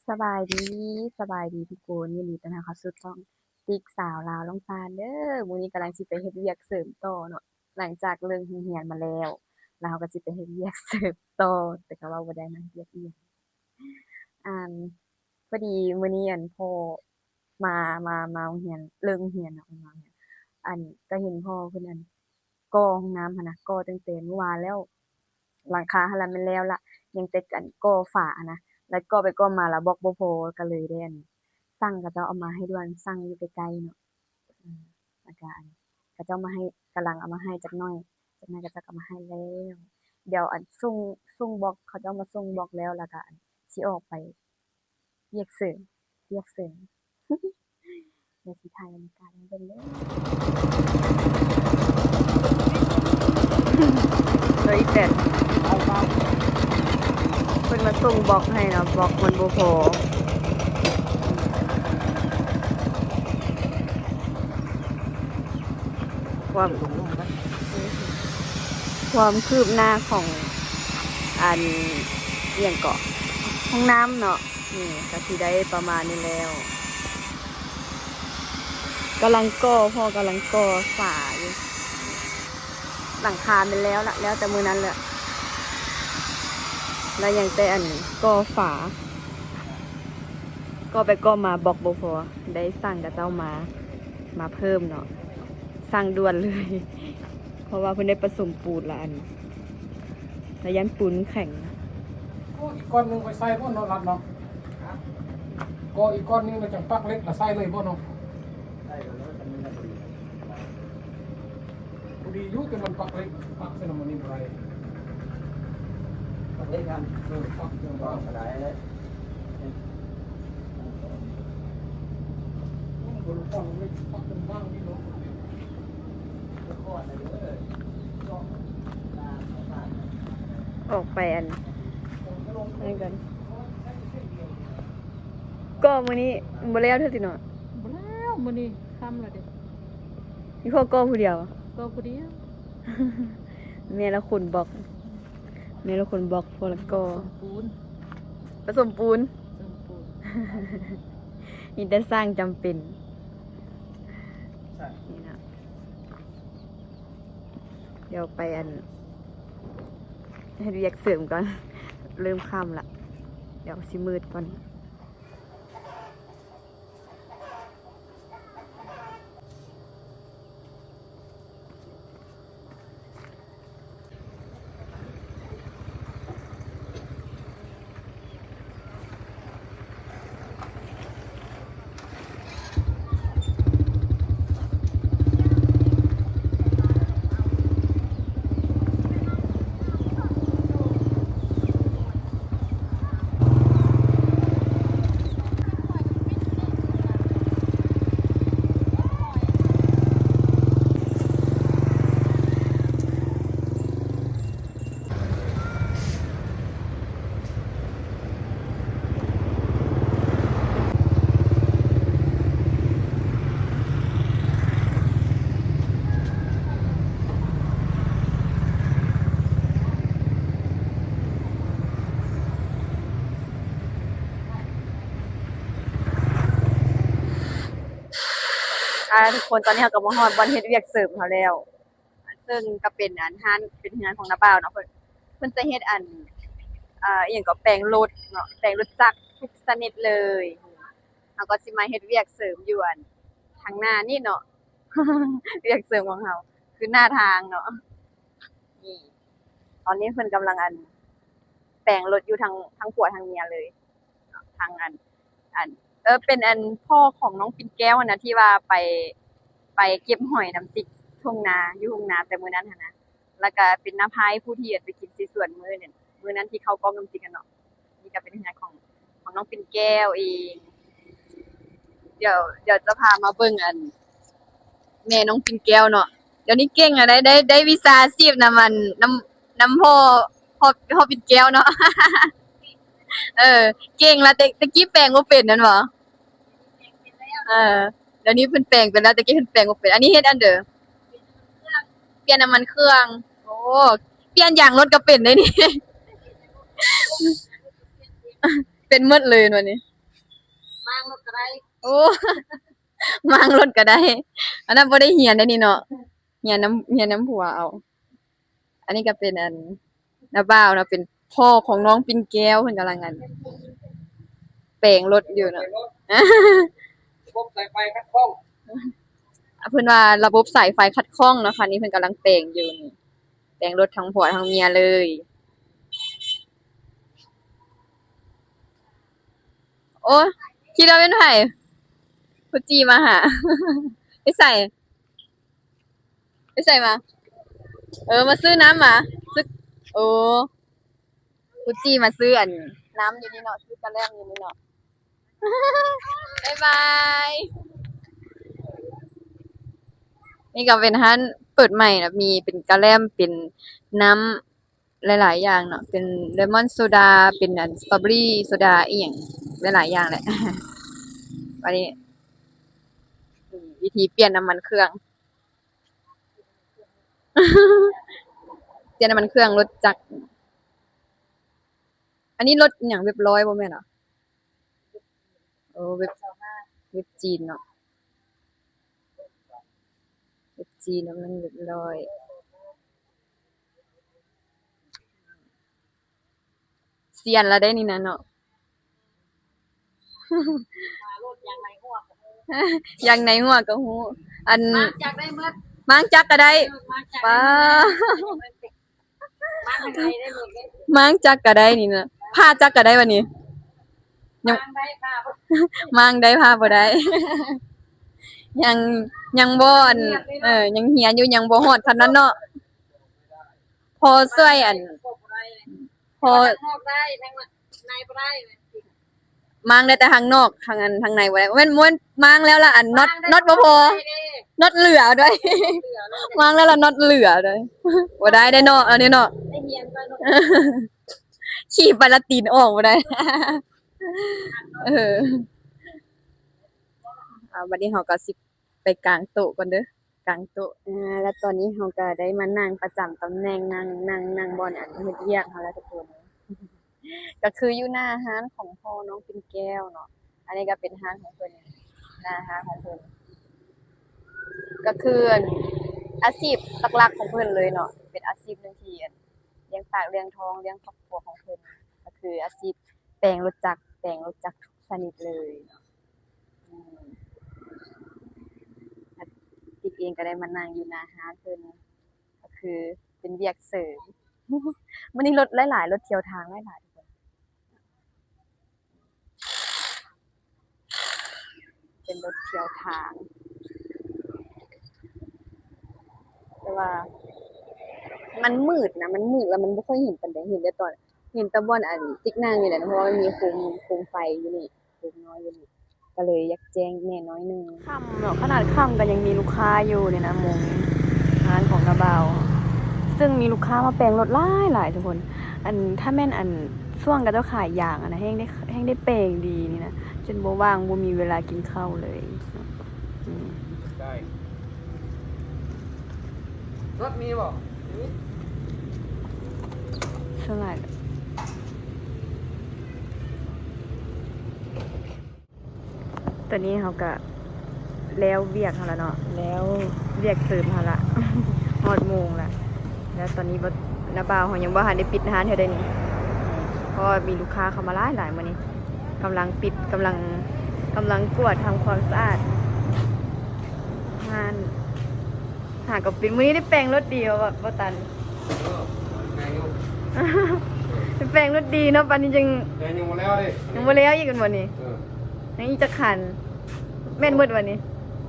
ສະບາຍດີ ສະບາຍດີທຸກຄົນ, ຍິນດີຕ້ອນຮັບເຂົ້າສູ່ຊ່ອງຕິກສາວລາວລົງຕານເດີ້. ມື້ນີ້ກຳລັງຊິໄປເຮັດວຽກເສີມຕໍ່ເນາະ, ຫຼັງຈາກເລີກໂຮງຮຽນມາແລ້ວ ແລ້ວເຮົາກໍຊິໄປເຮັດວຽກເສີມຕໍ່, ແຕ່ກໍເວົ້າບໍ່ໄດ້ນະ ເຮັດວຽກອີ່ຫຍັງ. ອັນ ພໍດີມື້ນີ້ ອັນ ພໍ່ມາ ມາ ມາໂຮງຮຽນ ເລີກໂຮງຮຽນເນາະ, ມາໂຮງຮຽນ ອັນ ກໍເຫັນພໍ່ເພິ່ນ ອັນ ກໍ່ຫ້ອງນ້ຳຫັ້ນນະ, ກໍ່ຕັ້ງແຕ່ມື້ວານແລ້ວ, ຫຼັງຄາຫັ້ນລະແມ່ນແລ້ວລະ, ຍັງແຕ່ ອັນ ກໍ່ຝາຫັ້ນນະ, ແລ້ວກໍ່ໄປກໍ່ມາລະບລັອກບໍ່ພໍ, ກໍເລີຍໄດ້ ອັນ ສັ່ງເຂົາເຈົ້າເອົາມາໃຫ້ດ່ວນ, ສັ່ງຢູ່ໃກ້ໆເນາະ. ອືມ ແລ້ວກະ ອັນ ເຂົາເຈົ້າມາໃຫ້ ກຳລັງເອົາມາໃຫ້ຈັກໜ້ອຍ, ຈັກໜ້ອຍເຂົາເຈົ້າກໍມາໃຫ້ແລ້ວ. ດຽວ ອັນ ສົ່ງ ສົ່ງບລັອກ, ເຂົາເຈົ້າມາສົ່ງບລັອກແລ້ວ, ແລ້ວກະ ອັນ ຊິອອກໄປວຽກເສີມ ວຽກເສີມ. ດຽວຊິຖ່າຍບັນຍາກາດໃຫ້ເບິ່ງເດີ້. ໂດຍແບບ ເພິ່ນມາສົ່ງບລັອກໃຫ້ເນາະ, ບລັອກມັນບໍ່ພໍ. ຄວາມ ຄວາມຄືບໜ້າຂອງ ອັນ ອີ່ຫຍັງເກາະ ຫ້ອງນ້ຳເນາະ, ນີ້ກໍຊິໄດ້ປະມານນີ້ແລ້ວ. ກຳລັງກໍ່ ພໍ່ກຳລັງກໍ່ຝາຢູ່, ຫຼັງຄາແມ່ນແລ້ວລະ, ແລ້ວແຕ່ມື້ນັ້ນແຫຼະ, ແລ້ວຍັງແຕ່ ອັນ ກໍ່ຝາ. ກໍໄປກໍມາບລັອກບໍ່ພໍ, ໄດ້ສັ່ງເຂົາເຈົ້າມາ ມາເພີ່ມເນາະ, ສັ່ງດ່ວນເລີຍ ເພາະວ່າເພິ່ນໄດ້ປະສົມປູນລະ ອັນ ລະຢ້ານປູນແຂງ. ກໍອີກກ້ອນໜຶ່ງໄປໃສ່ພຸ້ນເນາະ ລັດເນາະ, ກໍອີກກ້ອນໜຶ່ງລະຈັ່ງປັກເຫຼັກລະໃສ່ເລີຍບໍ່ເນາະ? ພໍດີຢູ່ ແຕ່ມັນປັກເຫຼັກ ປັກໃສ່ນຳມັນນີ້ບໍ່ໄດ້. ປັກເຫຼັກຫັ້ນ ເອີ ປັກເລີຍບໍ່ໄດ້. ອອກໄປອັນນັ້ນກ່ອນ. ກໍມື້ນີ້ບໍ່ແລ້ວເທື່ອຕິເນາະ? ບໍ່ແລ້ວ, ມື້ນີ້ຄ່ຳແລ້ວເດ້. ອີ່ພໍ່ກໍຜູ້ດຽວ? ກໍຜູ້ດຽວ. ແມ່ລະຂົນບລັອກ ແມ່ລະຂົນບລັອກ ພໍ່ລະກໍ ປະສົມປູນ ປະສົມປູນ ປະສົມປູນ. ມີແຕ່ຊ່າງຈຳເປັນ. ນີ້ນະ ດຽວໄປ ອັນ ເຮັດວຽກເສີມກ່ອນ, ເລີ່ມຄ່ຳລະ, ດຽວຊິມືດກ່ອນ. ອ່າ ທຸກຄົນ ຕອນນີ້ເຮົາກໍມາຮອດບ່ອນເຮັດວຽກເສີມເຮົາແລ້ວ. ເຊິ່ງກໍເປັນອັນຮ້ານ ເປັນເຮືອນຂອງນ້າບ່າວເນາະ, ເພິ່ນ ເພິ່ນຈະເຮັດອັນ ອ່າ ອີ່ຫຍັງກໍແປງລົດເນາະ, ແປງລົດຈັກທຸກຊະນິດເລີຍ. ເຮົາກໍຊິມາເຮັດວຽກເສີມຢູ່ອັນທາງໜ້ານີ້ເນາະ, ວຽກເສີມຂອງເຮົາຄືໜ້າທາງເນາະ. ນີ້ ຕອນນີ້ເພິ່ນກຳລັງອັນແປງລົດຢູ່ ທັງ ທັງຜົວທັງເມຍເລີຍ. ທາງອັນ ອັນ ເອີ ເປັນອັນພໍ່ຂອງນ້ອງປິ່ນແກ້ວຫັ້ນນະ ທີ່ວ່າໄປ ໄປເກັບຫອຍນຳຕິກທົ່ງນາ ຢູ່ທົ່ງນາແຕ່ມື້ນັ້ນຫັ້ນນະ, ແລ້ວກະເປັນນ້າພາຍຜູ້ທີ່ໄປກິນຊິສວນມື້ນັ້ນ ມື້ນັ້ນທີ່ເຂົ້າກ້ອງນຳຕິກຫັ້ນເນາະ. ນີ້ກະເປັນເຮືອນຂອງ ຂອງນ້ອງປິ່ນແກ້ວເອງ. ດຽວ ດຽວຈະພາມາເບິ່ງອັນ ແມ່ນ້ອງປິ່ນແກ້ວເນາະ, ດຽວນີ້ເກັ່ງແລ້ວ ໄດ້ ໄດ້ ໄດ້ວິຊາອາຊີບນຳອັນ ນຳ ນຳພໍ່ ພໍ່ ພໍ່ປິ່ນແກ້ວເນາະ. ເອີ ເກັ່ງລະ ແຕ່ ແຕ່ກີ້ແປງບໍ່ເປັນແມ່ນບໍ່? ເອີ ດຽວນີ້ເພິ່ນແປງເປັນລະ ແຕ່ກີ້ເພິ່ນແປງບໍ່ເປັນ. ອັນນີ້ເຮັດອັນເດີ? ປ່ຽນນ້ຳມັນເຄື່ອງ. ໂອ້ ປ່ຽນຢາງລົດກໍເປັນເດ້ນີ້. ເປັນໝົດເລີຍແມ່ນບໍ່ນີ້? ໂອ້ ມ້າງລົດກໍໄດ້ ອັນນັ້ນບໍ່ໄດ້ຮຽນໄດ໋ນີ້ເນາະ ຮຽນນຳ ຮຽນນຳຜົວເອົາ. ອັນນີ້ກໍເປັນອັນນ້າບ່າວເນາະ ເປັນພໍ່ຂອງນ້ອງປິ່ນແກ້ວ ເພິ່ນກຳລັງອັນແປງລົດຢູ່ເນາະ ລະບົບສາຍໄຟຂັດຂ້ອງ ເພິ່ນວ່າລະບົບສາຍໄຟຂັດຂ້ອງເນາະ ຄັນນີ້ເພິ່ນກຳລັງແປງຢູ່ນີ້ ແປງລົດທັງຜົວທັງເມຍເລີຍ. ໂອ້ ຄິດວ່າແມ່ນໃຜ ຜູ້ຈີ່ມາຫາ ໄປໃສ ໄປໃສມາ? ເອີ ມາຊື້ນ້ຳຫວາ? ຊື້ ໂອ້ ກູຈີ່ມາຊື້ອັນນ້ຳຢູ່ນີ້ເນາະ ຊື້ກະແລັມຢູ່ນີ້ເນາະ ບາຍບາຍ. ນີ້ກໍເປັນຮ້ານເປີດໃໝ່ນະ ມີເປັນກະແລັມ ເປັນນ້ຳ ຫຼາຍໆຢ່າງເນາະ ເປັນເລມອນໂຊດາ ເປັນອັນສະຕໍເບີຣີໂຊດາ ອີ່ຫຍັງຫຼາຍໆຢ່າງແຫຼະ. ອັນນີ້ ວິທີປ່ຽນນ້ຳມັນເຄື່ອງ ປ່ຽນນ້ຳມັນເຄື່ອງລົດຈັກ. ອັນນີ້ລົດຫຍັງ ເວັບຮ້ອຍບໍ່ແມ່ນຫວາ? ໂອ້ ເວັບ ເວັບຈີນເນາະ ເວັບຈີນ ນ້ຳມັນເວັບຮ້ອຍ. ຊຽນລະໄດ໋ນີ້ນະເນາະ ຢາງໃນຫົວກໍຮູ້ ອັນ ມ້າງຈັກໄດ້ໝົດ ມ້າງຈັກກໍໄດ້ ເອີ ມ້າງຈັກ ປາ ໄດ້ໝົດ ມ້າງທາງໃນໄດ້ໝົດເລີຍ ມ້າງຈັກກໍໄດ້ນີ້ນະ ຜ່າຈັກກໍໄດ້ບາດນີ້ ຍັງ ມ້າງໄດ້ ຜ່າບໍ່ ມ້າງໄດ້ ຜ່າບໍ່ໄດ້ ຍັງ ຍັງບໍ່ອັນ ຮຽນຢູ່ເນາະ ເອີ ຍັງຮຽນຢູ່ ຍັງບໍ່ຮອດຂັ້ນນັ້ນເນາະ ພໍຊ່ວຍອັນ ພໍ ທາງນອກໄດ້ ທາງໃນບໍ່ໄດ້ ມ້າງໄດ້ແຕ່ທາງນອກ ທາງອັນ ທາງໃນບໍ່ໄດ້ ແມ່ນ ແມ່ນມ້າງແລ້ວລະອັນ ນັອດ ນັອດບໍ່ພໍ ນັອດເຫຼືອເດ້ ມ້າງແລ້ວລະນັອດເຫຼືອເດ້ ບໍ່ໄດ້ເດ້ເນາະ ອັນນີ້ເນາະ ໄດ້ຮຽນກ່ອນເນາະ ຂີ່ໄປລະຕີນອອກບໍ່ໄດ້ ເອີ ອາ ບັດນີ້ເຮົາກໍຊິໄປກາງໂຕະກ່ອນເດີ້ ກາງໂຕະ ອາ ແລ້ວຕອນນີ້ເຮົາກໍໄດ້ມານັ່ງປະຈຳຕຳແໜ່ງ ນັ່ງ ນັ່ງ ນັ່ງບ່ອນອັນເຮັດວຽກເຮົາແລ້ວທຸກຄົນ ກໍຄືຢູ່ໜ້າຮ້ານຂອງພໍ່ນ້ອງປິ່ນແກ້ວເນາະ ອັນນີ້ກໍເປັນຮ້ານຂອງເພິ່ນ ໜ້າຮ້ານຂອງເພິ່ນ ກໍຄືອັນ ອາຊີບຫຼັກໆຂອງເພິ່ນເລີຍເນາະ ເປັນອາຊີບໜຶ່ງທີ່ອັນ ລ້ຽງປາກລ້ຽງທ້ອງ ລ້ຽງຄອບຄົວຂອງເພິ່ນ ກໍຄືອາຊີບແປງລົດຈັກ ແປງລົດຈັກທຸກຊະນິດເລີຍເນາະ ອືມ ຕິກເອງກໍໄດ້ມານັ່ງຢູ່ໜ້າຮ້ານເພິ່ນ ກໍຄືເປັນວຽກເສີມ ມື້ນີ້ລົດຫຼາຍໆ ລົດທ່ຽວທາງຫຼາຍໆ ທຸກຄົນ ເປັນລົດທ່ຽວທາງ ແຕ່ວ່າມັນມືດນະ ມັນມືດແລ້ວມັນບໍ່ຄ່ອຍເຫັນປານໃດ ເຫັນແຕ່ຕອນ ເຫັນແຕ່ບ່ອນອັນຕິກນັ່ງນີ້ແຫຼະ ເພາະວ່າມັນມີໂຄມ ໂຄມໄຟຢູ່ນີ້ ໂຄມນ້ອຍຢູ່ນີ້ ກໍເລີຍຢາກແຈ້ງແດ່ໜ້ອຍໜຶ່ງ ຄ່ຳເນາະ ຂະໜາດຄ່ຳກໍຍັງມີລູກຄ້າຢູ່ນີ້ນະ ໂມງນີ້ ຮ້ານຂອງນ້າບ່າວ ເຊິ່ງມີລູກຄ້າມາແປງລົດຫຼາຍໆ ທຸກຄົນ ອັນ ຖ້າແມ່ນອັນ ຊ່ວງເຂົາເຈົ້າຂາຍຢາງຫັ້ນນະ ແຮ່ງໄດ້ ແຮ່ງໄດ້ແປງດີນີ້ນະ ຈົນບໍ່ວ່າງ ບໍ່ມີເວລາກິນເຂົ້າເລີຍ ອືມ ໄດ້ ລົດມີບໍ່? ມີ ສ່ວນຫຼາຍ ຕອນນີ້ເຮົາກະແລ້ວວຽກເຮົາລະເນາະ ແລ້ວວຽກເສີມເຮົາລະ ຮອດໂມງລະ ແລ້ວຕອນນີ້ບໍ່ ນ້າບ່າວເຮົາຍັງບໍ່ທັນໄດ້ປິດຮ້ານເທື່ອໃດນີ້ ເພາະວ່າມີລູກຄ້າເຂົ້າມາຫຼາຍໆມື້ນີ້ ກຳລັງປິດ ກຳລັງ ກຳລັງກວດທຳຄວາມສະອາດຮ້ານ ຫາກໍປິດ ມື້ນີ້ໄດ້ແປງລົດດີບໍ່ ບໍ່ຕັນ? ເອີ ແປງຢູ່ ໄດ້ແປງລົດດີເນາະ ປານນີ້ຍັງ ແຕ່ຍັງບໍ່ແລ້ວເດ້ ຍັງບໍ່ແລ້ວອີກແມ່ນບໍ່ນີ້? ເອີ ຍັງອີກຈັກຄັນ? ແມ່ນໝົດບໍ່ນີ້?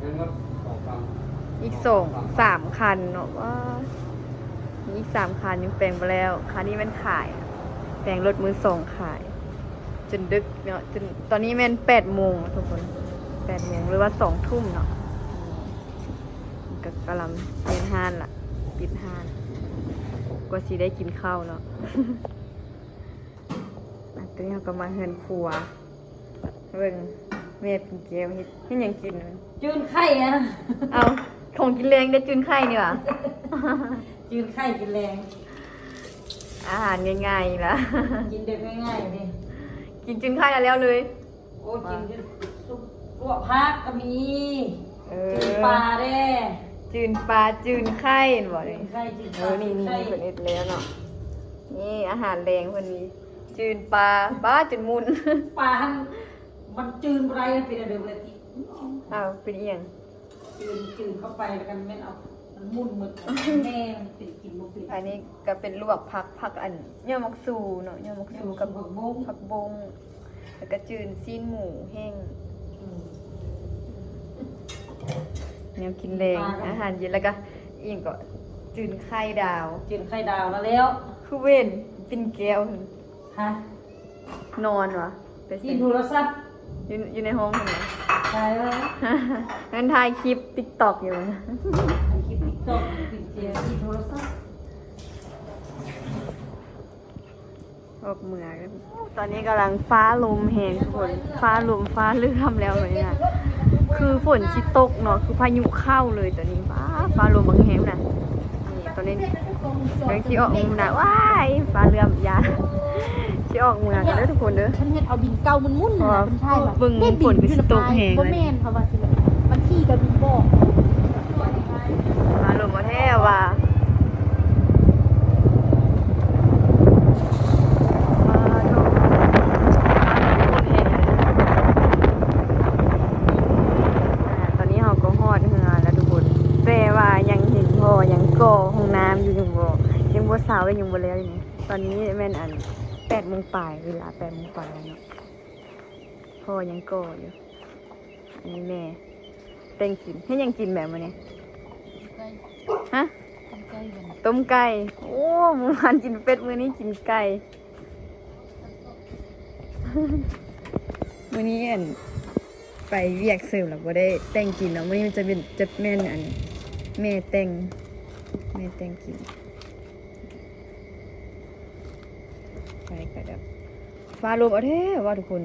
ແມ່ນໝົດສອງຄັນ ອີກສອງ ສາມຄັນເນາະ ວ້າ ມີອີກສາມຄັນຍັງແປງບໍ່ແລ້ວ ຄັນນີ້ແມ່ນຂາຍ ແປງລົດມືສອງຂາຍ ຈົນດຶກເນາະ ຈົນ ຕອນນີ້ແມ່ນແປດໂມງທຸກຄົນ ແປດໂມງ ຫຼືວ່າສອງທຸ່ມເນາະ ກໍກຳລັງປິດຮ້ານລະ ປິດຮ້ານ ກວ່າຊິໄດ້ກິນເຂົ້າເນາະ ອາ ຕອນນີ້ເຮົາກໍມາເຮືອນຄົວ ເບິ່ງແມ່ປິ່ນແກ້ວເຮັດ ເຮັດຫຍັງກິນ? ຈືນໄຂ່ອະ ເອົາ ຂອງກິນແລງໄດ້ຈືນໄຂ່ນີ້ຫວາ? ຈືນໄຂ່ກິນແລງ ອາຫານງ່າຍໆລະ ກິນແບບງ່າຍໆເດ້ ກິນຈືນໄຂ່ລະແລ້ວເລີຍ. ໂອ້ ກິນຈົນ ຊຸບລວກຜັກກໍມີ ເອີ ຈືນປາເດ້ ຈືນປາ ຈືນໄຂ່ ເຫັນບໍ່ນີ້? ຈືນໄຂ່ ຈືນປາ ເອີ ນີ້ ຈືນໄຂ່ ນີ້ເພິ່ນເຮັດແລ້ວເນາະ ນີ້ອາຫານແລງເພິ່ນນີ້ ຈືນປາ ປາຈືນໝຸ່ນ ປາຫັ້ນມັນຈືນບໍ່ໄດ້ ເປັນອັນເດີມເລີຍຕິ ອ້າວ ເປັນອີ່ຫຍັງ? ຈືນ ຈືນເຂົ້າໄປແລ້ວກັນແມ່ນເອົາ ມັນໝຸ່ນໝົດ ແມ່ມັນເປັນກິນບໍ່ເປັນ. ອັນນີ້ກໍເປັນລວກຜັກ ຜັກອັນ ຍອດໝາກຊູເນາະ ຍອດໝາກຊູກັບ ຍອດໝາກຊູ ຜັກບົ້ງ ແລ້ວກໍຈືນຊີ້ນໝູແຫ້ງ ອືມ ແນວກິນແລງ ອາຫານເຢັນ ແລ້ວກໍອີ່ຫຍັງເກາະ ຈືນໄຂ່ດາວ ຈືນໄຂ່ດາວແລ້ວ ຄືເວັນປິ່ນແກ້ວຫັ້ນ ຮະ ນອນຫວາ? ໄປໃສ? ຫຼິ້ນໂທລະສັບ ຢູ່ ຢູ່ໃນຫ້ອງພຸ້ນຫວາ? ໃຊ່ແລ້ວ ນັ້ນຖ່າຍຄລິບຕິກຕັອກຢູ່ ຖ່າຍຄລິບຕິກຕັອກ ຫຼິ້ນໂທລະສັບ ອອກເມືອກັນ. ຕອນນີ້ກຳລັງຟ້າລົມແຮງທຸກຄົນ ຟ້າລົມຟ້າເຫຼື້ອມແລ້ວບັດນີ້ນະ ຄືຝົນຊິຕົກເນາະ ຄືພາຍຸເຂົ້າເລີຍຕອນນີ້ ຟ້າ ຟ້າລົມບັກແຮງນະ. ນີ້ຕອນນີ້ກຳລັງຊິອອກມານະ ວ້າຍ ຟ້າເຫຼື້ອມ ຢ້ານ ຊິອອກເມືອກັນເດີທຸກຄົນເດີ ເພິ່ນເຮັດເອົາດິນເກົ່າໝຸ່ນໆ ເພາະວ່າ ເບິ່ງຝົນກໍຊິຕົກແຮງ ບໍ່ແມ່ນ ເຂົາວ່າຊິ ມັນຂີ່ກັບດິນບໍ່ ມາລົມບໍ່ແທ້ວ່າ ອ່າ ຕອນນີ້ເຮົາກໍຮອດເຮືອນແລ້ວທຸກຄົນ ແຕ່ວ່າຍັງເຫັນພໍ່ຍັງກໍ່ຫ້ອງນ້ຳຢູ່ ຍັງບໍ່ ຍັງບໍ່ເຊົາ ແລະ ຍັງບໍ່ແລ້ວຢູ່ນີ້. ຕອນນີ້ແມ່ນອັນ ແປດໂມງປາຍ ເວລາແປດໂມງປາຍແລ້ວເນາະ ພໍ່ຍັງກໍ່ຢູ່. ອັນນີ້ແມ່ແຕ່ງກິນ ເຮັດຫຍັງກິນແມ່ມື້ນີ້? ໄກ່ ຮະ? ຕົ້ມໄກ່ ຕົ້ມໄກ່ ໂອ້ ມື້ວານກິນເປັດ ມື້ນີ້ກິນໄກ່. ມື້ນີ້ອັນ ໄປວຽກເສີມແລ້ວບໍ່ໄດ້ແຕ່ງກິນເນາະ ມື້ນີ້ມັນຈະເປັນ ຈະແມ່ນອັນ ແມ່ແຕ່ງ ແມ່ແຕ່ງກິນ. ໄປກໍແບບ ຟ້າລົມເອົາແທ້ວ່າທຸກຄົນ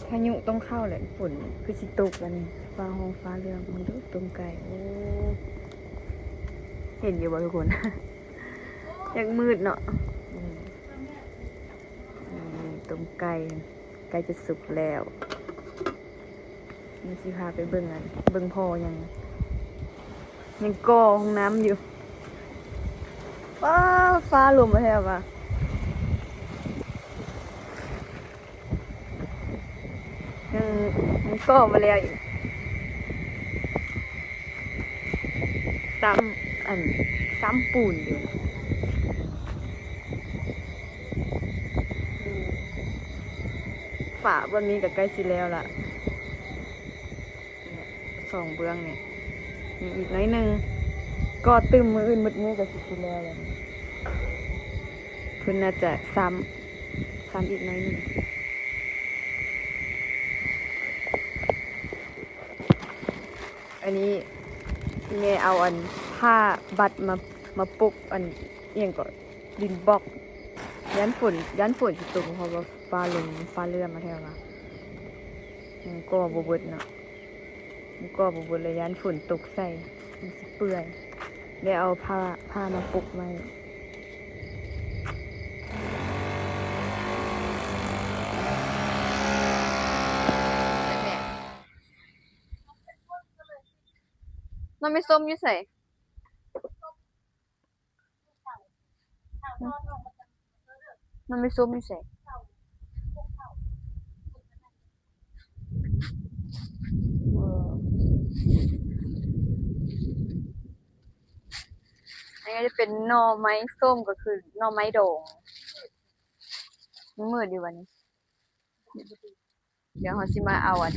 ພາຍຸຕ້ອງເຂົ້າແຫຼະ ຝົນຄືຊິຕົກແລ້ວນີ້ ຟ້າຮ້ອງຟ້າເຫຼື້ອມ ເບິ່ງດູ ຕົ້ມໄກ່ ໂອ້ ເຫັນຢູ່ບໍ່ທຸກຄົນ? ຍັງມືດເນາະ ອືມ ນີ້ຕົ້ມໄກ່ ໃກ້ຈະສຸກແລ້ວ ນີ້ຊິພາໄປເບິ່ງອັນ ເບິ່ງພໍ່ຍັງ ຍັງກໍ່ຫ້ອງນ້ຳຢູ່. ວ້າ ຟ້າລົມແທ້ວ່າ ຍັງ ຍັງກໍ່ບໍ່ແລ້ວອີກ ຊ້ຳ ອັນ ຊ້ຳປູນຢູ່. ຝາບ່ອນນີ້ກໍໃກ້ຊິແລ້ວລະ ສອງເບື້ອງນີ້ ຍັງອີກໜ້ອຍໜຶ່ງ ກໍຕື່ມມື້ອື່ນໝົດມື້ກໍຊິ ຊິແລ້ວແລ້ວ. ເພິ່ນໜ້າຈະຊ້ຳ ຊ້ຳອີກໜ້ອຍໜຶ່ງ. ອັນນີ້ແມ່ເອົາອັນ ຜ້າບັດມາ ມາປົກອັນ ອີ່ຫຍັງເກາະ ດິນບລັອກ ຢ້ານຝົນ ຢ້ານຝົນຊິຕົກ ເພາະວ່າຟ້າລົມ ຟ້າເຫຼື້ອມມາແທ້ວ່າ ຍັງກໍ່ບໍ່ເບິດເນາະ ຍັງກໍ່ບໍ່ເບິດເລີຍ ຢ້ານຝົນຕົກໃສ່ ມັນຊິເປື່ອຍ ແລ້ວເອົາຜ້າ ຜ້າມາປົກໄວ້. ນ້ອງແມ່ສົ້ມຢູ່ໃສ? ນ້ອງແມ່ສົ້ມຢູ່ໃສ? ເອີ ອັນນີ້ຈະເປັນໜໍ່ໄມ້ສົ້ມ ກໍຄືໜໍ່ໄມ້ດອງ ມັນມືດຢູ່ຫວານີ້. ດຽວເຮົາຊິມາເອົາອັນ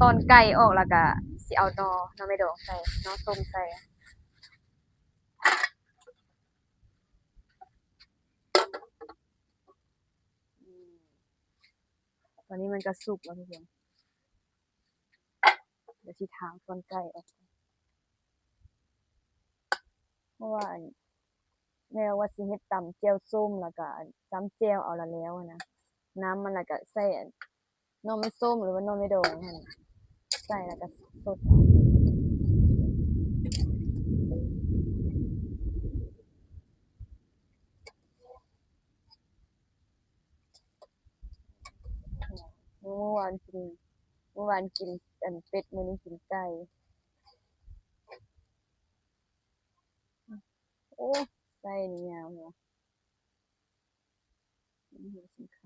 ຕອນໄກ່ອອກ ແລ້ວກະຊິເອົາໜໍ່ ໜໍ່ໄມ້ດອງໃສ່ ໜໍ່ສົ້ມໃສ່ ອືມ ຕອນນີ້ມັນກະສຸກແລ້ວທຸກຄົນ ດຽວຊິຖາງຕອນໄກ່ອອກ ເພາະວ່າອັນ ແມ່ວ່າຊິເຮັດຕຳແຈ່ວສົ້ມ ແລ້ວກະອັນ ຈ້ຳແຈ່ວເອົາລະແລ້ວຫັ້ນນະ ນ້ຳມັນ ແລ້ວກະໃສ່ອັນ ໜໍ່ໄມ້ສົ້ມ ຫຼືວ່າໜໍ່ໄມ້ດອງຫັ້ນ ໃສ່ແລ້ວກະສົດເອົາ. ມື້ວານກິນ ມື້ວານກິນອັນເປັດ ມື້ນີ້ກິນໄກ່. ໂອ້ ໄສ້ນີ້ຍາວເນາະ. ອັນນີ້ຫົວສີໄຄ.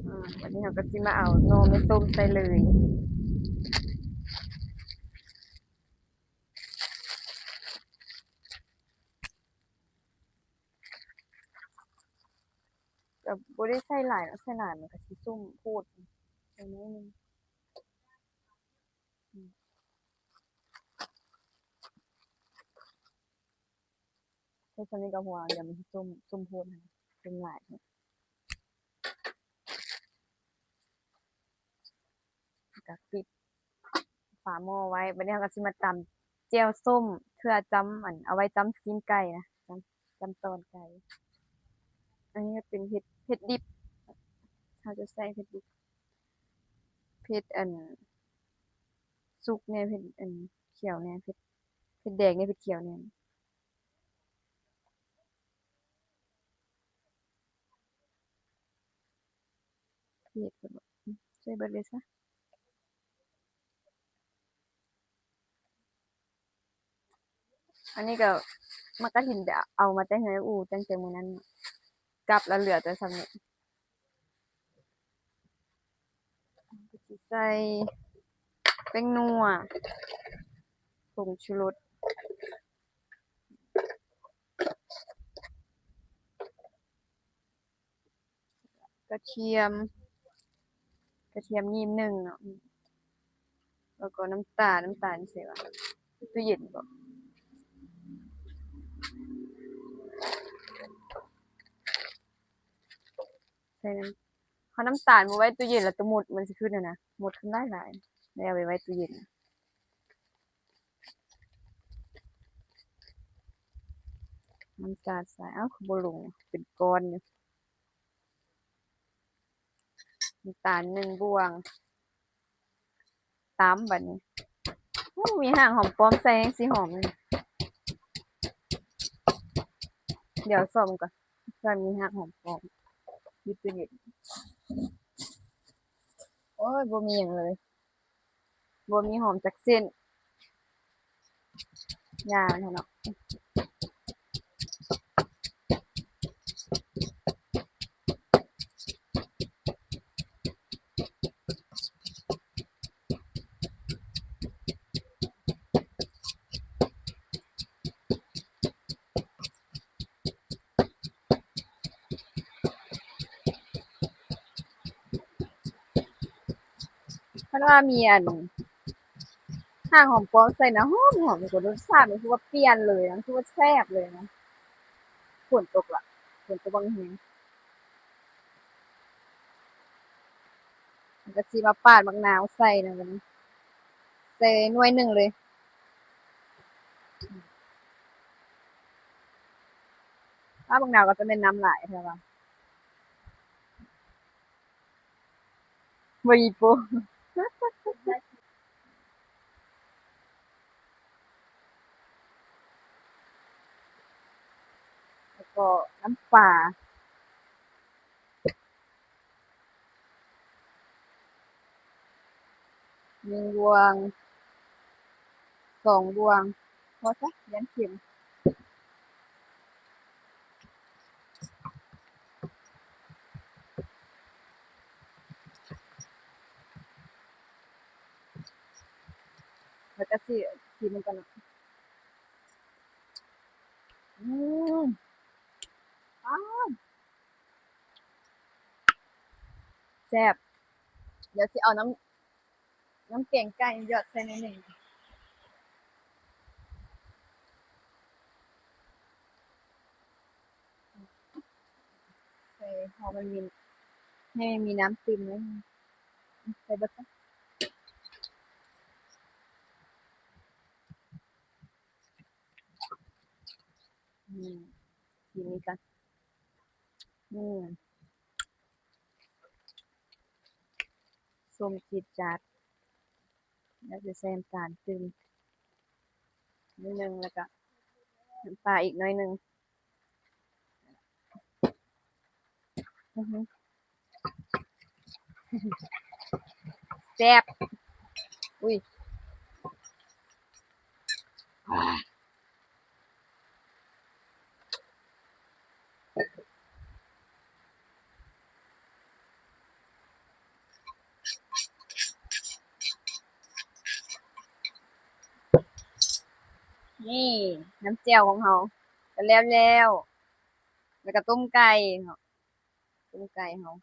ອາ ບັດນີ້ເຮົາກໍຊິມາເອົາໜໍ່ໄມ້ຕົ້ມໃສ່ເລີຍ. ກໍບໍ່ໄດ້ໃສ່ຫຼາຍເນາະ, ໃສ່ຫຼາຍມັນກໍຊິສົ້ມໂພດ. ໃສ່ໜ້ອຍໜຶ່ງ. ໃສ່ສ່ຳນີ້ກໍພໍ ດຽວມັນຊິສົ້ມ ສົ້ມໂພດຫັ້ນນະ, ສົ້ມຫຼາຍ. ແລ້ວກໍປິດຝາໝໍ້ໄວ້. ບັດນີ້ເຮົາກໍຊິມາຕຳແຈ່ວສົ້ມ ເພື່ອຈ້ຳ ອັນ ເອົາໄວ້ຈ້ຳຊີ້ນໄກ່ນະ, ຈ້ຳ ຈ້ຳຕອນໄກ່. ອັນນີ້ກໍເປັນເຜັດ ເຜັດດິບ, ເຮົາຈະໃສ່ເຜັດດິບ ເຜັດ ອັນ ສຸກແດ່ ເຜັດ ອັນ ຂຽວແດ່ ເຜັດ ເຜັດແດງແດ່ ເຜັດຂຽວແດ່. ເຜັດ ໃສ່ເບິດເລີຍຊະ. ອັນນີ້ກໍໝາກກະຖິນໄປເອົາມາແຕ່ເຮືອນອູ່ ຕັ້ງແຕ່ມື້ນັ້ນ ກັບລະເຫຼືອແຕ່ສ່ຳນີ້. ກໍຊິໃສ່ແປ້ງນົວ, ຜົງຊູລົດ, ກະທຽມ, ກະທຽມຫຍິບໜຶ່ງເນາະ, ແລ້ວກໍນ້ຳຕານ, ນ້ຳຕານໃສ່ວ່າ ຕູ້ເຢັນບໍ? ໃສ່ນ້ຳ ເອົານ້ຳຕານມາໄວ້ຕູ້ເຢັນ ແລ້ວໂຕມົດມັນຊິຂຶ້ນຫັ້ນນະ, ມົດຂຶ້ນຫຼາຍໆ ແລ້ວເອົາໄປໄວ້ຕູ້ເຢັນ. ນ້ຳຕານຊາຍ ເອົ້າ ຄືບໍ່ລົງ ເປັນກ້ອນຢູ່. ນ້ຳຕານໜຶ່ງບ່ວງ. ຕຳບັດນີ້. ໂອ້ ມີຮາກຫອມປ້ອມໃສ່ແຮງຊິຫອມ. ດຽວຊອມກ່ອນ ເພື່ອມີຮາກຫອມປ້ອມ ຢູ່ຕູ້ເຢັນ. ໂອ້ຍ ບໍ່ມີຫຍັງເລີຍ. ບໍ່ມີຫອມຈັກເສັ້ນ ຢ່າມັນເນາະ. ຄັນວ່າມີອັນ ຮາກຫອມປ້ອມໃສ່ນະ ຫອມໆ ແລ້ວກໍລົດຊາດມັນຄືວ່າປ່ຽນເລີຍນະ ຄືວ່າແຊບເລີຍນະ. ຝົນຕົກລະ ຝົນຕົກບັກແຮງ. ແລ້ວກໍຊິມາປາດບັກນາວໃສ່ນະບັດນີ້ ໃສ່ໜ່ວຍໜຶ່ງເລີຍ. ອ້າ ບັກນາວກໍຈະແມ່ນນ້ຳຫຼາຍແທ້ວ່າ. ບໍ່ອີໂປ ແລ້ວກໍນ້ຳປາ ໜຶ່ງບ່ວງ ສອງບ່ວງ ພໍຊະ ຢ້ານເຄັມ. ແລ້ວກໍຊິ ຊິມເບິ່ງກ່ອນເນາະ. ອືມ ອ້າວ ແຊບ. ດຽວຊິເອົານ້ຳ ນ້ຳແກງໄກ່ຫຍອດໃສ່ໜ້ອຍໜຶ່ງ ໃສ່ ເພາະມັນມີ ໃຫ້ມັນມີນ້ຳຕື່ມໜ້ອຍໜຶ່ງ ໃສ່ເບິດຊະ. ອືມ ກິນນີ້ກ່ອນ. ອືມ ສົ້ມຈີດຈາດ ແລ້ວຈະໃສ່ນ້ຳຕານຕື່ມໜ້ອຍໜຶ່ງ ແລ້ວກະນ້ຳປາອີກໜ້ອຍໜຶ່ງ. ແຊບ ອຸ້ຍ. ນີ້ ນ້ຳແຈ່ວຂອງເຮົາກໍແລ້ວແລ້ວ ແລ້ວກໍຕົ້ມໄກ່ເນາະ ຕົ້ມໄກ່ເຮົາ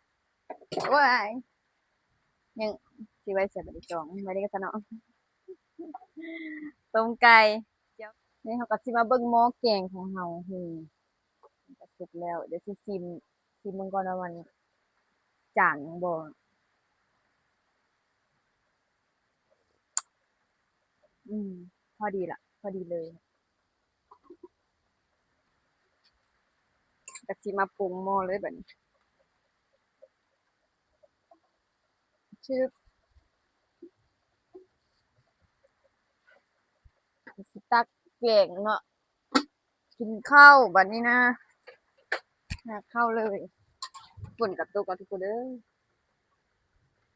ໂອ້ຍ ຍັງຊິໄວ້ໃສ ບັດນີ້ ຈອງໄວ້ນີ້ກໍຊະເນາະ ຕົ້ມໄກ່. ນີ້ເຮົາກໍຊິມາເບິ່ງໝໍ້ແກງຂອງເຮົາ ນີ້ ມັນກໍສຸກແລ້ວ ດຽວຊິຊີມ ຊີມເບິ່ງກ່ອນວ່າມັນຈາງບໍ່. ອືມ ພໍດີລະ ພໍດີເລີຍ. ກໍຊິມາປຸງໝໍ້ເລີຍບັດນີ້ ຊຶບ ຊິຕັກແກງເນາະ. ກິນເຂົ້າບັດນີ້ນະ ຫາເຂົ້າເລີຍ. ຝົນກໍຕົກແລ້ວທຸກຄົນເອີຍ.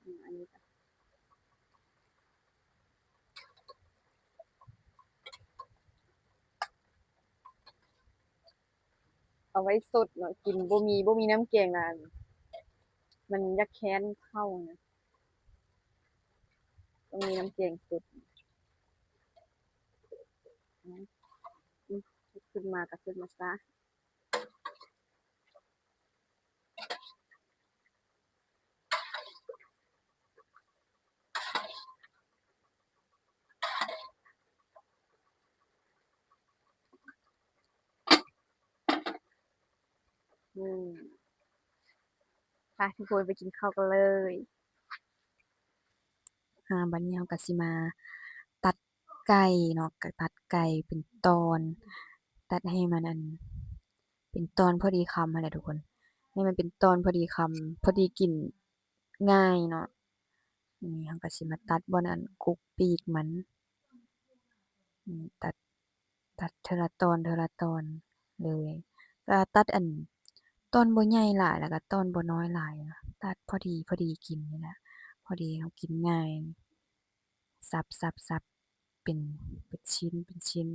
ອືມ ອັນນີ້ ເອົາໄວ້ສົດເນາະ ກິນ ບໍ່ມີ ບໍ່ມີນ້ຳແກງລະ ມັນຢາກແຄ້ນເຂົ້ານະ ຕ້ອງມີນ້ຳແກງສົດ. ອືມ ຂຶ້ນມາກໍຂຶ້ນມາຊະ. ອືມ ໄປທຸກຄົນ ໄປກິນເຂົ້າກັນເລີຍ. ອາ ບັດນີ້ເຮົາກໍຊິມາຕັດໄກ່ເນາະ ກໍຕັດໄກ່ເປັນຕອນ ຕັດໃຫ້ມັນ ອັນ ເປັນຕອນພໍດີຄຳຫັ້ນແຫຼະທຸກຄົນ ໃຫ້ມັນເປັນຕອນພໍດີຄຳ ພໍດີກິນງ່າຍເນາະ. ນີ້ເຮົາກໍຊິມາຕັດບ່ອນ ອັນ ກົກປີກມັນ ນີ້ ຕັດ ຕັດເທື່ອລະຕອນ ເທື່ອລະຕອນເລີຍ ກໍຕັດ ອັນ ຕອນບໍ່ໃຫຍ່ຫຼາຍ ແລ້ວກໍຕອນບໍ່ນ້ອຍຫຼາຍ ຕັດພໍດີ ພໍດີກິນນີ້ແຫຼະ ພໍດີເຮົາກິນງ່າຍ ສັບ ສັບ ສັບ ເປັນ ເປັນຊິ້ນ ເປັນຊິ້ນ.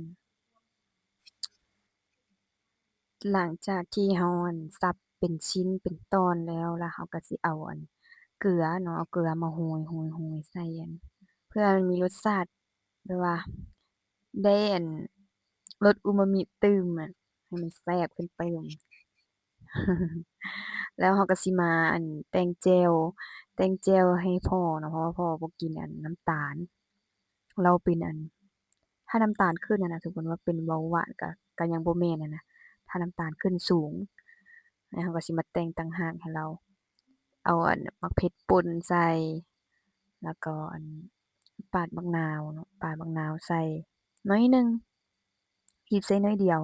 ຫຼັງຈາກທີ່ເຮົາ ອັນ ສັບເປັນຊິ້ນເປັນຕອນແລ້ວ ແລ້ວເຮົາກໍຊິເອົາ ອັນ ເກືອເນາະ ເອົາເກືອມາໂຮຍ ໂຮຍ ໂຮຍໃສ່ ອັນ ເພື່ອໃຫ້ມັນມີລົດຊາດ ແບບວ່າໄດ້ ອັນ ລົດອູມາມິຕື່ມ ໃຫ້ມັນແຊບຂຶ້ນໄປ. ແລ້ວເຮົາກໍຊິມາ ອັນ ແຕ່ງແຈ່ວ ແຕ່ງແຈ່ວໃຫ້ພໍ່ເນາະ ເພາະວ່າພໍ່ບໍ່ກິນ ອັນ ນ້ຳຕານ ລາວເປັນ ອັນ ຖ້ານ້ຳຕານຂຶ້ນຫັ້ນນະ ສົມມຸດວ່າເປັນເບົາຫວານ ກໍ ກໍຍັງບໍ່ແມ່ນຫັ້ນນະ ຖ້ານ້ຳຕານຂຶ້ນສູງ ແລ້ວເຮົາກໍຊິມາແຕ່ງຕ່າງຫາກໃຫ້ລາວ ເອົາ ອັນ ໝາກເຜັດປົ່ນໃສ່ ແລ້ວກໍ ອັນ ປາດບັກນາວເນາະ ປາດບັກນາວໃສ່ໜ້ອຍໜຶ່ງ ບີບໃສ່ໜ້ອຍດຽວ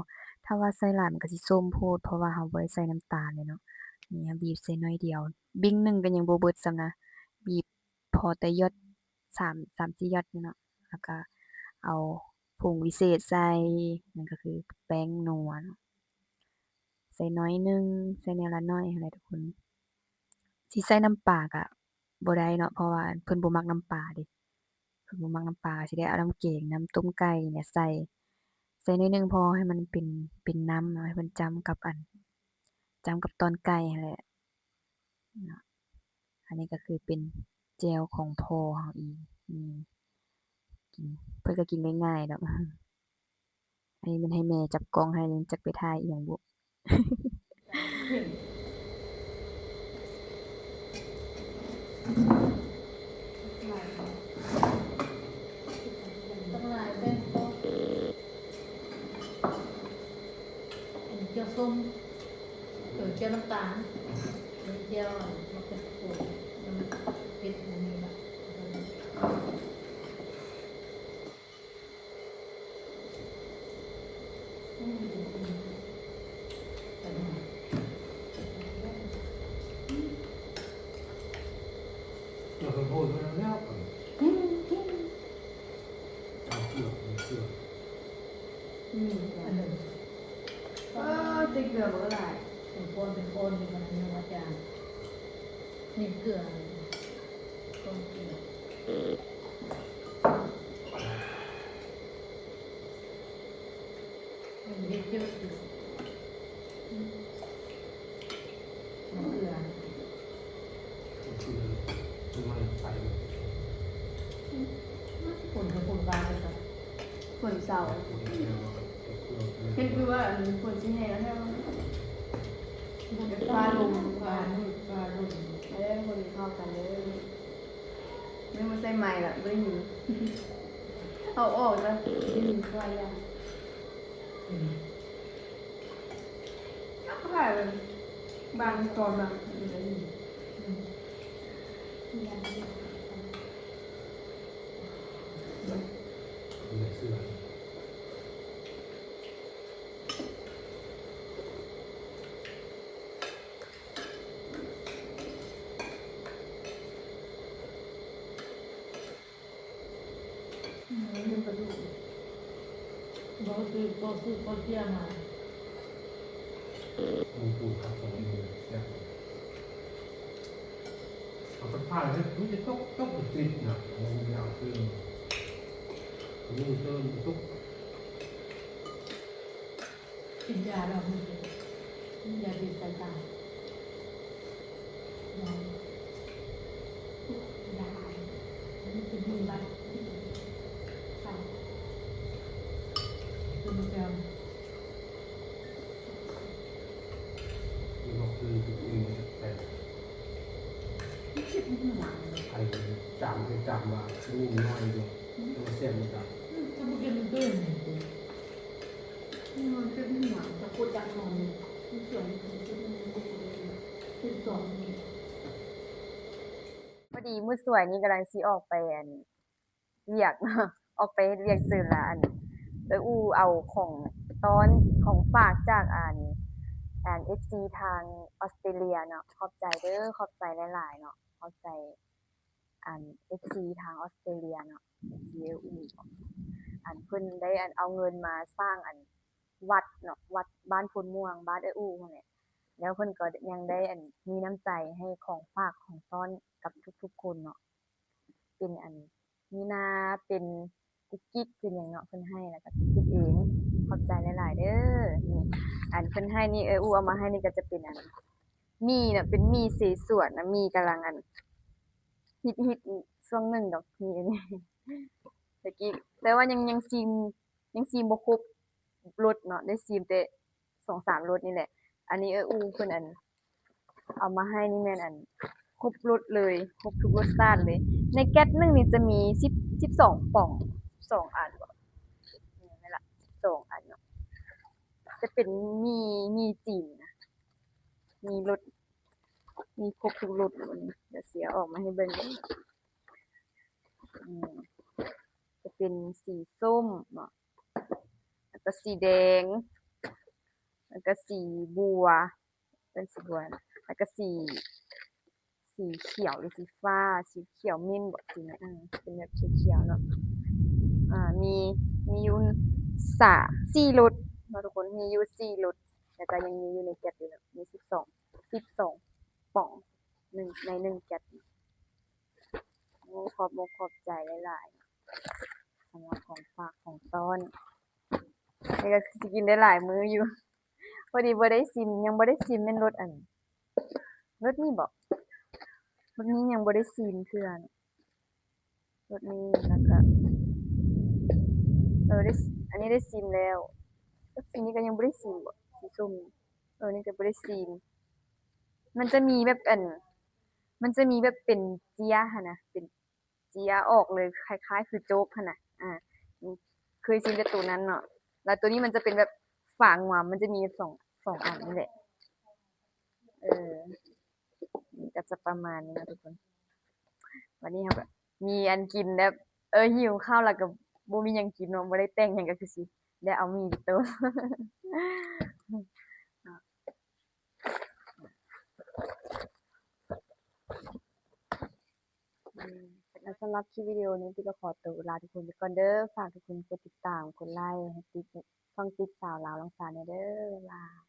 ຖ້າວ່າໃສ່ຫຼາຍມັນກໍຊິສົ້ມໂພດ ເພາະວ່າເຮົາບໍ່ໄດ້ໃສ່ນ້ຳຕານເດ້ເນາະ. ນີ້ເຮົາບີບໃສ່ໜ້ອຍດຽວ ບິ້ງໜຶ່ງກໍຍັງບໍ່ເບິດຊ້ຳນະ ບີບພໍແຕ່ຢອດ ສາມ ສາມສີ່ຢອດນີ້ເນາະ ແລ້ວກໍເອົາຜົງວິເສດໃສ່ ນັ້ນກໍຄືແປ້ງນົວເນາະ ໃສ່ໜ້ອຍໜຶ່ງ ໃສ່ແນວລະໜ້ອຍຫັ້ນແຫຼະທຸກຄົນ. ຊິໃສ່ນ້ຳປາກໍບໍ່ໄດ້ເນາະ ເພາະວ່າເພິ່ນບໍ່ມັກນ້ຳປາເດ້ ເພິ່ນບໍ່ມັກນ້ຳປາ ຊິໄດ້ເອົານ້ຳແກງ ນ້ຳຕົ້ມໄກ່ນີ້ແຫຼະໃສ່ ໃສ່ໜ້ອຍໜຶ່ງ ພໍໃຫ້ມັນເປັນ ເປັນນ້ຳເນາະ ໃຫ້ມັນຈ້ຳກັບ ອັນ ຈ້ຳກັບຕອນໄກ່ຫັ້ນແຫຼະເນາະ. ອັນນີ້ກໍຄືເປັນແຈ່ວຂອງພໍ່ເຮົາເອງ ອືມ ກິນ ເພິ່ນກໍກິນງ່າຍໆດອກ. ອັນນີ້ແມ່ນໃຫ້ແມ່ຈັບກ້ອງໃຫ້ ຈັກໄປຖ່າຍອີ່ຫຍັງບຸ. ແຈ່ວສົ້ມ ເອີ ແຈ່ວນ້ຳຕານ ແຈ່ວ ມັນເປັນ ໂອ້ຍ ມັນເຜັດ ມັນມີແບບ ອືມ ອັນໜຶ່ງ ເອີ ໃສ່ເກືອບໍ່ຫຼາຍ ເປັນກ້ອນ ເປັນກ້ອນຢູ່ ມັນຍັງວ່າຈາງ. ນີ້ເກືອ ຕົ້ນເກືອ ມັນເຮັດເຍອະຢູ່ ເກືອ ເກືອ ມັນໄປ ຝົນກະຝົນບາງ ຝົນເຊົາ ເຫັນຄືວ່າອັນຝົນຊິແຮງແລ້ວ ມັນຟ້າລົງ ຟ້າມືດ ຟ້າລົງ ເອີ ຄົນເຂົ້າກັນເດີ ແມ່ນບໍ່ໃສ່ໄມລະ ບໍ່ໄດ້ຍິນ ເອົາອອກຊະ ໄດ້ຍິນກ່ອນລະ ອືມ ຖ້າຂາຍແບບບາງຕອນນະ ອືມ ເຊື່ອ. ອືມ ມັນກະດູກ ບໍ່ຊື້ ບໍ່ຊື້ ບໍ່ເຊື່ອມາ ມັນປູກຄັກສອງມື້ແຊບ ເອົາໄປຂາຍເຮັດ ມັນຈະຕົກ ຕົກຕິດນະ ມັນຍາວເກີນ ມື້ເກີນຕົກ. ກິນຢາແລ້ວມັນເປັນ ກິນຢາຕິດສາຍຕາ ຢາ ຢາອາຍ ມັນເປັນມືບັດ ເປັນແບບ ມັນບອກຄືຕົວເອງແບບ ມັນເຈັບໃນຫົວ ໄອ້ຈາມ ໄປຈາມວ່າລູກນ້ອຍຢູ່ ແຕ່ວ່າແຊບບໍ່ຈັກ ອືມ ຖ້າບໍ່ກິນມັນເກີນ ພໍດີມື້ສວຍນີ້ກຳລັງຊິອອກໄປອັນວຽກເນາະ ອອກໄປເຮັດວຽກເສີນລະ ອັນ ເອື້ອຍອູ່ເອົາຂອງຕ້ອນ ຂອງຝາກຈາກອັນ ອັນ ເອັຟຊີທາງອອສເຕຣເລຍເນາະ ຂອບໃຈເດີ ຂອບໃຈຫຼາຍໆເນາະ ຂອບໃຈ ອັນ ເອັຟຊີທາງອອສເຕຣເລຍເນາະ ເອັຟຊີເອື້ອຍອູ່ ອັນ ເພິ່ນໄດ້ອັນເອົາເງິນມາສ້າງອັນວັດເນາະ ວັດບ້ານໂພນມ່ວງ ບ້ານເອື້ອຍອູ່ຫັ້ນແຫຼະ ແລ້ວເພິ່ນກໍຍັງໄດ້ອັນມີນ້ຳໃຈໃຫ້ຂອງຝາກຂອງຕ້ອນກັບທຸກໆຄົນເນາະ ເປັນອັນມີນາ ເປັນກຸກກິກ ເປັນຫຍັງເນາະ ເພິ່ນໃຫ້ ແລ້ວກໍເຮັດເອງ ຂອບໃຈຫຼາຍໆເດີ ນີ້ ອັນເພິ່ນໃຫ້ນີ້ ເອື້ອຍອູ່ເອົາມາໃຫ້ນີ້ກໍຈະເປັນອັນ ໝີ່ນະ ເປັນໝີ່ເສສວນນະ ໝີ່ກຳລັງອັນ ຮິດໆ ຊ່ວງໜຶ່ງດອກ ໝີ່ອັນນີ້ ຕະກີ້ ແຕ່ວ່າຍັງ ຍັງຊີມ ຍັງຊີມບໍ່ຄົບລົດເນາະ ໄດ້ຊີມແຕ່ສອງສາມລົດນີ້ແຫຼະ ອັນນີ້ເອື້ອຍອູ່ເພິ່ນອັນ ເອົາມາໃຫ້ນີ້ແມ່ນອັນ ຄົບລົດເລີຍ ຄົບທຸກລົດຊາດເລີຍ ໃນແກັດໜຶ່ງນີ້ຈະມີສິບ ສິບສອງປ່ອງ ສິບສອງອັນບໍ ແມ່ນລະ ສິບສອງອັນເນາະ ຈະເປັນໝີ່ ໝີ່ຈີນນະ ມີລົດ ມີຄົບທຸກລົດ ດຽວຊິເອົາອອກມາໃຫ້ເບິ່ງເດີ ອືມ ຈະເປັນສີສົ້ມເນາະ ແລ້ວກໍສີແດງ ແລ້ວກໍສີບົວ ເປັນສີບົວ ແລ້ວກໍສີ ສີຂຽວ ຫຼື ສີຟ້າ ສີຂຽວມິ້ນບໍ ສີນັ້ນ ເອີ ເປັນແບບຂຽວໆເນາະ ອ່າ ມີ ມີຢູ່ສາມ ສີ່ລົດເນາະທຸກຄົນ ມີຢູ່ສີ່ລົດ ແລ້ວກໍຍັງມີຢູ່ໃນແກັດຢູ່ເນາະ ມີສິບສອງ ສິບສອງປ່ອງ ໜຶ່ງ ໃນໜຶ່ງແກັດ ໂອ້ ຂອບອົກຂອບໃຈຫຼາຍໆ ສຳລັບຂອງຝາກຂອງຕ້ອນ ນີ້ກໍຊິກິນໄດ້ຫຼາຍມື້ຢູ່ ພໍດີບໍ່ໄດ້ຊີມ ຍັງບໍ່ໄດ້ຊີມແມ່ນລົດອັນ ລົດນີ້ບໍ ລົດນີ້ຍັງບໍ່ໄດ້ຊີມເທື່ອ ລົດນີ້ ແລ້ວກໍ ເອີ ໄດ້ ອັນນີ້ໄດ້ຊີມແລ້ວ ລົດສີນີ້ກໍຍັງບໍ່ໄດ້ຊີມບໍ ສີສົ້ມ ເອີ ນີ້ກໍບໍ່ໄດ້ຊີມ ມັນຈະມີແບບອັນ ມັນຈະມີແບບເປັນເຈ້ຍຫັ້ນນະ ເປັນເຈ້ຍອອກເລີຍ ຄ້າຍໆຄືໂຈກຫັ້ນນະ ອ່າ ເຄີຍຊີມແຕ່ໂຕນັ້ນເນາະ ແລ້ວໂຕນີ້ມັນຈະເປັນແບບຝາງວມ ມັນຈະມີສອງ ສອງອັນນີ້ແຫຼະ ເອີ ກໍຈະປະມານນີ້ເນາະທຸກຄົນ ບັດນີ້ເຮົາກໍມີອັນກິນແບບ ເອີ ຫິວເຂົ້າແລ້ວກໍບໍ່ມີຫຍັງກິນເນາະ ບໍ່ໄດ້ແຕ່ງຫຍັງ ກໍຄືຊິໄດ້ເອົາໝີ່ໄປຕົ້ມ ແລ້ວສຳລັບຄລິບວິດີໂອນີ້ ຕິກກໍຂໍຕົວລາທຸກຄົນໄປກ່ອນເດີ ຝາກທຸກຄົນກົດຕິດຕາມ ກົດໄລໃຫ້ຕິກ ຊ່ອງຕິກສາວລາວລັງສາແດ່ເດີ ບາຍບາຍ.